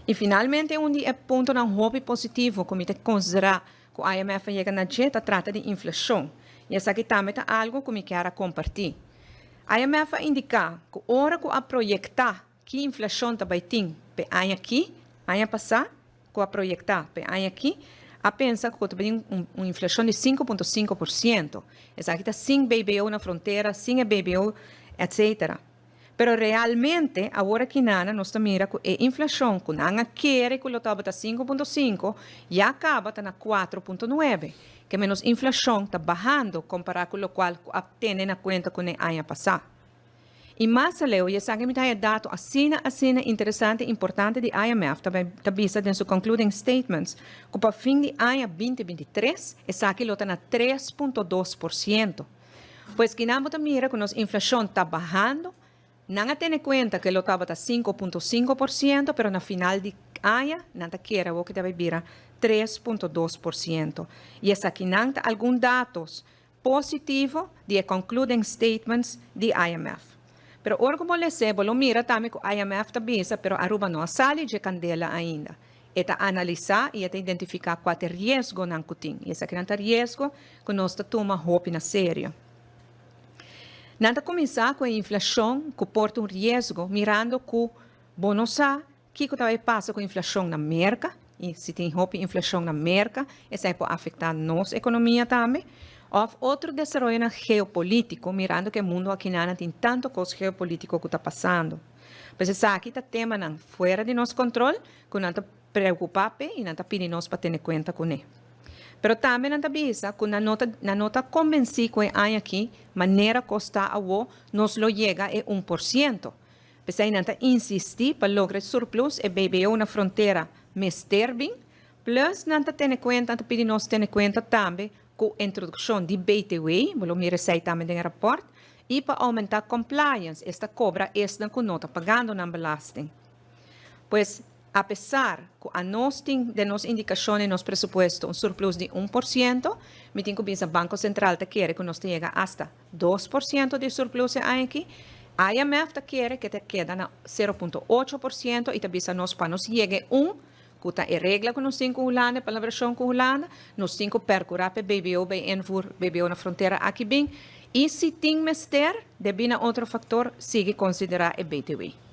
I finalmente, un di e puntonan hopi positivo ku mi ta konsiderá ku IMF a yega na dje ta trata di inflashon. I esaki tambe ta algu ku mi kier a kompartí. IMF a indiká ku ora ku a proyektá ki inflashon ta bai tin p'e aña aki, aña pasá ku a proyektá p'e aña aki, a pensa ku ta bai tin un inflashon di 5,5%. Esaki ta sin BBO na frontera, sin e BBO, etcetera. Pero realmente, awor aki nana nos ta mira ku e inflashon ku nan a kere ku lo tabata 5,5 ya kaba ta na 4,9. Ke men nos inflashon ta bahando kompará ku lokual ku a tene na kuenta kuné aña pasá. I mas aleu, i esaki mi ta haña dato asina asina interesante i importante di IMF ta ta bisa den su concluding statements ku pa fin di aña 2023 esaki lo ta na 3,2%. Pues kinan bo ta mira ku nos inflashon ta bahando. Nan a tene kuenta ku e lo tabata 5,5%, pero na final di aña nan ta kere awor ku ta bai bira 3,2%. I esakinan ta algun datos positivo di e concluding statements di IMF. Pero ora ku bo les'é, bo lo mira tambe ku IMF ta bisa, pero Aruba no a sali dje kandela ainda. E ta analisá i e ta identifiká kua ta e riesgonan ku tin. I esakinan ta riesgo ku nos ta tuma hopi na serio. Nan ta kuminsá ku e inflashon ku por ta un riesgo mirando ku bo no sa kiko ta bai pasa ku inflashon na Merka, i si tin hopi inflashon na Merka esei por afektá nos ekonomia tambe, òf otro desaroyonan geopolítiko mirando ku e mundu akinana tin tantu kos geopolítiko ku ta pasando. Pues esaki ta temanan fuera di nos kontrol ku nan ta preokupá p'e i nan ta pidi nos pa tene kuenta kuné. Pero tambe nan ta bisa ku nan no ta nan no ta kombensí ku e aña akí manera kos ta awó nos lo yega e 1%. P'esei nan ta insistí pa logra e surplus e BBO na frontera mester bin, plus nan ta tene kuenta nan ta pidi nos tene kuenta tambe ku introdukshon di BTW, bo lo mira esei tambe den e rapòrt, i pa oumentá compliance, esta kobra esnan ku no ta pagando nan belasting. Pues, apesar ku anos tin den nos indikashon den nos presupuesto un surplus di 1%, mi tin ku bisa Banko Sentral ta kere ku nos ta yega asta 2% di surplus e aña aki. IMF ta kere ku ta keda na 0,8% i ta bisa nos pa nos yega e un, ku ta e regla ku nos tin ku Hulanda, e palabrashon ku Hulanda, nos tin ku perkurá pa e BBO bai invoer, BBO na frontera aki bin, i si tin mester, debí na otro faktor, sigui konsiderá e BTW.